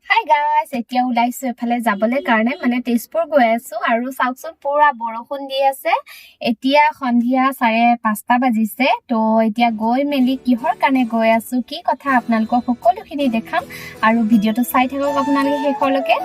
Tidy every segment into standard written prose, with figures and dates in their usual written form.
Hi guys, এতিয়া ওলাইছো এফালে যাবলৈ কাৰণে, মানে তেজপুৰ গৈ আছো। আৰু চাওকচোন, পুৰা বৰষুণ দি আছে। এতিয়া সন্ধিয়া 5:30 বাজিছে। তো এতিয়া গৈ মেলি কিহৰ কাৰণে গৈ আছো, কি কথা, আপোনালোকক সকলোখিনি দেখাম আৰু ভিডিঅ'টো চাই থাকক আপোনালোকে শেষলৈকে।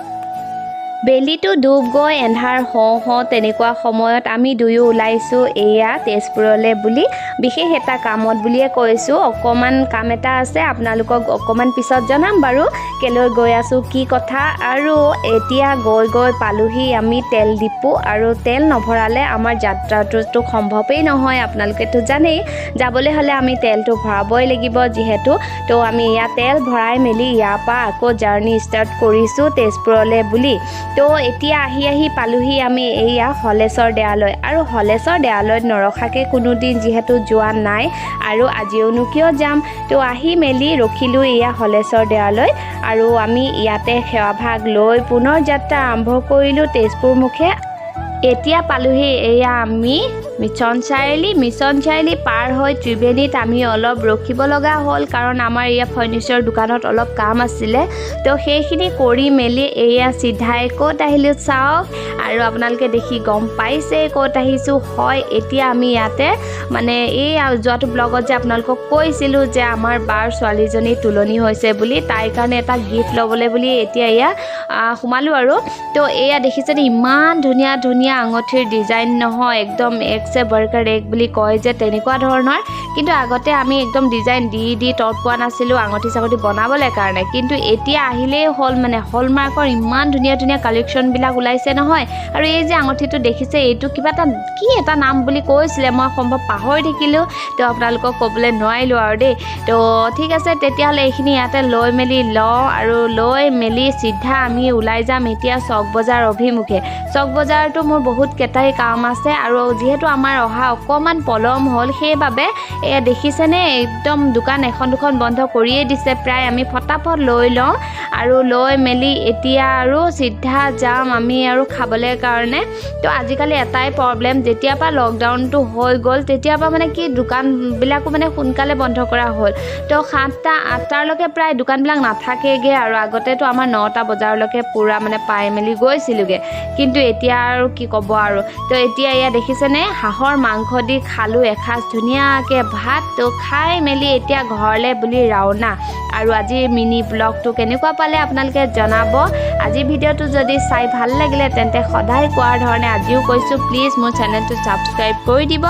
বেলিটো ডুব গৈ এন্ধাৰ হওঁ হওঁ তেনেকুৱা সময়ত আমি দুয়ো ওলাইছোঁ এয়া তেজপুৰলৈ বুলি, বিশেষ এটা কামত বুলিয়ে কৈছোঁ। অকণমান কাম এটা আছে, আপোনালোকক অকণমান পিছত জনাম বাৰু কেলৈ গৈ আছোঁ, কি কথা। আৰু এতিয়া গৈ গৈ পালোহি আমি তেল ডিপু। আৰু তেল নভৰালে আমাৰ যাত্ৰাটোতো সম্ভৱেই নহয়, আপোনালোকেতো জানেই। যাবলৈ হ'লে আমি তেলটো ভৰাবই লাগিব যিহেতু। তো আমি ইয়াত তেল ভৰাই মেলি ইয়াৰ পৰা আকৌ জাৰ্ণি ষ্টাৰ্ট কৰিছোঁ তেজপুৰলৈ বুলি। তো এতিয়া আহি আহি পালোহি আমি এইয়া হলেশ্বৰ দেৱালয়। আৰু হলেশ্বৰ দেৱালয়ত নৰখাকৈ কোনোদিন যিহেতু যোৱা নাই আৰু আজিওনো কিয় যাম। তো আহি মেলি ৰখিলোঁ এয়া হলেশ্বৰ দেৱালয়ত আৰু আমি ইয়াতে সেৱাভাগ লৈ পুনৰ যাত্ৰা আৰম্ভ কৰিলোঁ তেজপুৰমুখে। এতিয়া পালোহি এয়া আমি মিছন চাৰিআলি। মিছন চাৰিআলি পাৰ হৈ ত্ৰিবেণীত আমি অলপ ৰখিব লগা হ'ল, কাৰণ আমাৰ এয়া ফাৰ্নিচাৰ দোকানত অলপ কাম আছিলে। তো সেইখিনি কৰি মেলি এয়া চিধাই ক'ত আহিলোঁ চাওক। আৰু আপোনালোকে দেখি গম পাইছে ক'ত আহিছোঁ। হয়, এতিয়া আমি ইয়াতে মানে এই যোৱাটো ব্লগত যে আপোনালোকক কৈছিলোঁ যে আমাৰ বাৰ ছোৱালীজনী তোলনি হৈছে বুলি, তাইৰ কাৰণে এটা গিফ্ট ল'বলৈ বুলি এতিয়া এয়া সোমালোঁ। আৰু তো এয়া দেখিছেনে, ইমান ধুনীয়া ধুনীয়া আঙঠিৰ ডিজাইন নহয়, একদম एक से बढ़कर एक বুলি কয় যে, তেনেকুৱা ধৰণৰ। কিন্তু আগতে আমি একদম ডিজাইন দি দি তত পোৱা নাছিলোঁ আঙঠি চাঙঠি বনাবলৈ কাৰণে। কিন্তু এতিয়া আহিলেই হ'ল, মানে হলমাৰ্কৰ ইমান ধুনীয়া ধুনীয়া কালেকশ্যনবিলাক ওলাইছে নহয়। আৰু এই যে আঙঠিটো দেখিছে, এইটো কিবা এটা কি এটা নাম বুলি কৈছিলে, মই সম্ভৱ পাহৰি থাকিলোঁ, তো আপোনালোকক ক'বলৈ নোৱাৰিলোঁ আৰু দেই। তো ঠিক আছে, তেতিয়াহ'লে এইখিনি ইয়াতে লৈ মেলি লওঁ আৰু লৈ মেলি চিধা আমি ওলাই যাম এতিয়া চক বজাৰ অভিমুখে। চক বজাৰতো মোৰ বহুত কেইটাই কাম আছে আৰু যিহেতু আমাৰ অহা অকণমান পলম হ'ল, সেইবাবে এয়া দেখিছেনে, একদম দোকান এখন দুখন বন্ধ কৰিয়ে দিছে প্ৰায়। আমি ফটাফট লৈ লওঁ আৰু লৈ মেলি এতিয়া আৰু চিধা যাম আমি আৰু খাবলৈ কাৰণে। তো আজিকালি এটাই প্ৰব্লেম, যেতিয়াৰ পৰা লকডাউনটো হৈ গ'ল, তেতিয়াৰ পৰা মানে কি দোকানবিলাকো মানে সোনকালে বন্ধ কৰা হ'ল। তো 7টা 8টালৈকে প্ৰায় দোকানবিলাক নাথাকেগৈ। আৰু আগতেতো আমাৰ 9টা বজাৰলৈকে পূৰা মানে পাই মেলি গৈছিলোঁগৈ, কিন্তু এতিয়া আৰু কি ক'ব আৰু। তো এতিয়া এয়া দেখিছেনে, হাঁহৰ মাংস দি খালোঁ এসাঁজ ধুনীয়াকৈ ভাত। তো খাই মেলি এতিয়া ঘৰলৈ বুলি ৰাওনা। আৰু আজিৰ মিনি ব্লগটো কেনেকুৱা পালে আপোনালোকে জনাব। আজিৰ ভিডিঅ'টো যদি চাই ভাল লাগিলে, তেন্তে সদায় কোৱাৰ ধৰণে আজিও কৈছোঁ, প্লিজ মোৰ চেনেলটো ছাবস্ক্ৰাইব কৰি দিব।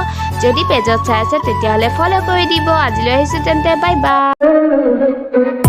যদি পেজত চাই আছে, তেতিয়াহ'লে ফ'ল' কৰি দিব। আজিলৈ আহিছোঁ তেন্তে, বাই বাই।